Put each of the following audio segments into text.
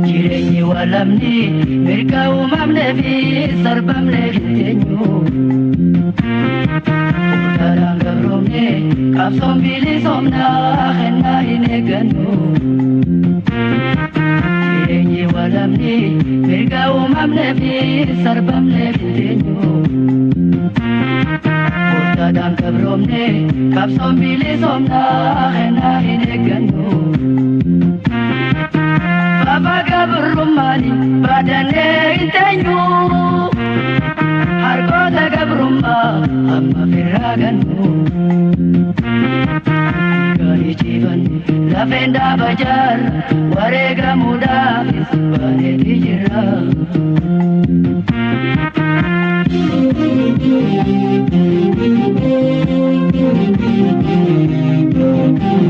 Jireenyi walamni mirga uumamnee fi sarbamnee hin teenyu. Daraan gabroomne qabsoon bilisoomnaa kennaa hin eeggannu. Jireenyi walamni mirga uumamnee fi sarbamnee hin teenyu. Daraan gabroomne qabsoon bilisoomnaa kennaa hin eeggannu. Baba gabrummaani baadannee hin teenyu. Harkoota gabrummaa amma firraa gannu. Gaarii ciifan lafeen dhaaba jaarra wareegamuudhaafis baaneeti jirra.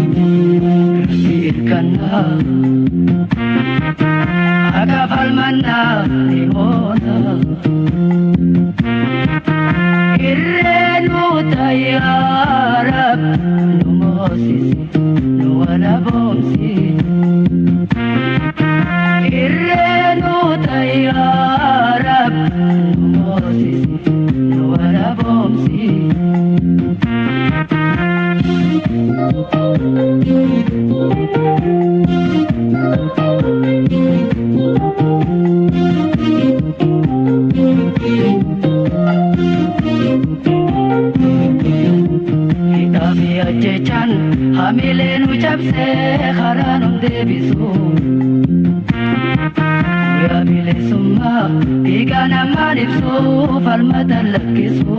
Rabbi irkannaa. Akka falmannaa ni moona. Irree nu yaa Rab nu moosisi nu walaboomsi. Irree nu yaa Rab nu moosisi nu walaboomsi. Hidhaa fi ajjechaan hamilee nu cabsee karaa nu deebisu. Guyyaa bilisummaa dhiigaa namaan ibsu falmata lakkisu.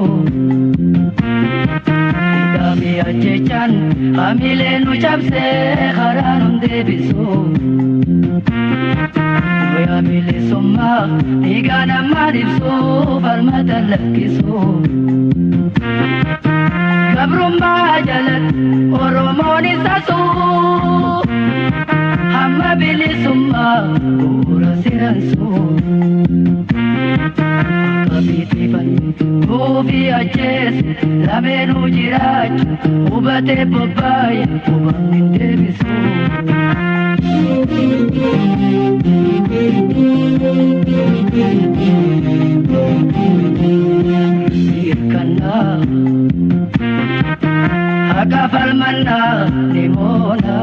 Hidhaa fi ajjechaan hamilee nu cabsee karaa nu deebisu. Guyyaa bilisummaa dhiigaa namaan ibsu falmata lakkisu. Gabrummaa jalatti Oromoon isa suu hamma bilisummaa bu'uura siransuu. Akka fiixifan buufii ajjeese lameenuu jiraachu hubatee bobbaaya hubamni hin deebisu. Hirkannaa. Akka falmannaa ni moona.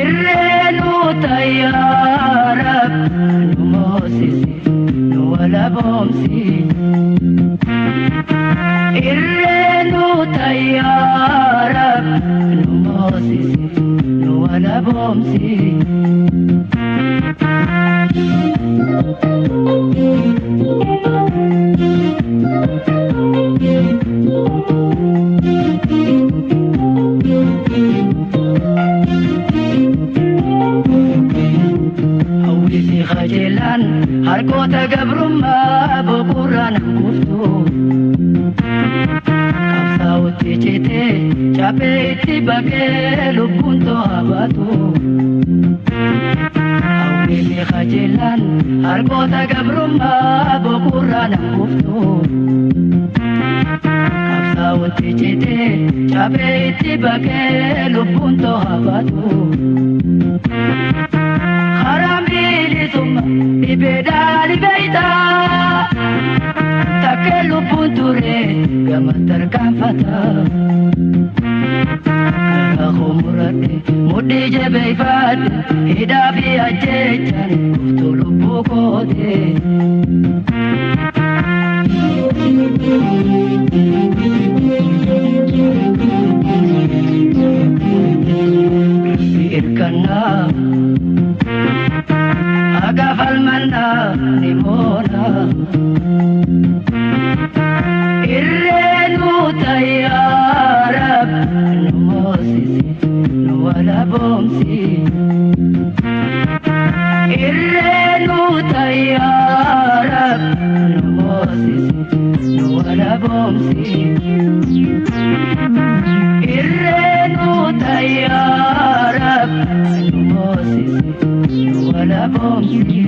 Irree nu yaa Rab nu moosisi nu walaboomsi. Irree nu yaa Rab nu moosisi nu walaboomsi. Hawwisi qajeelaan harkoota gabrummaa boqorraan hanquftu. Qabsaa'otti citee caphee itti baqee lubbuun to'a baatu. Hawwisi qajeelaan harkoota gabrummaa boqorraan hanquftu. Qabsaa'otti citee caphee itti baqee lubbuun to'a baatu. Karaan bilisummaa dhibeedhaan dhibeeytaa takkee lubbuun ture gama tarkaanfata. Karaa koo muradhe mudhii jabeeffadhe hidhaa fi ajjechaan kuftuu lubbuu koote. Rabbi irkannaa. Akka falmannaa ni moona. Irree nu yaa Rab nu moosisi nu walaboomsi. Irree nu yaa Rab nu moosisi nu walaboomsi. Irree nu yaa Rab nu moosisi nu walaboomsi.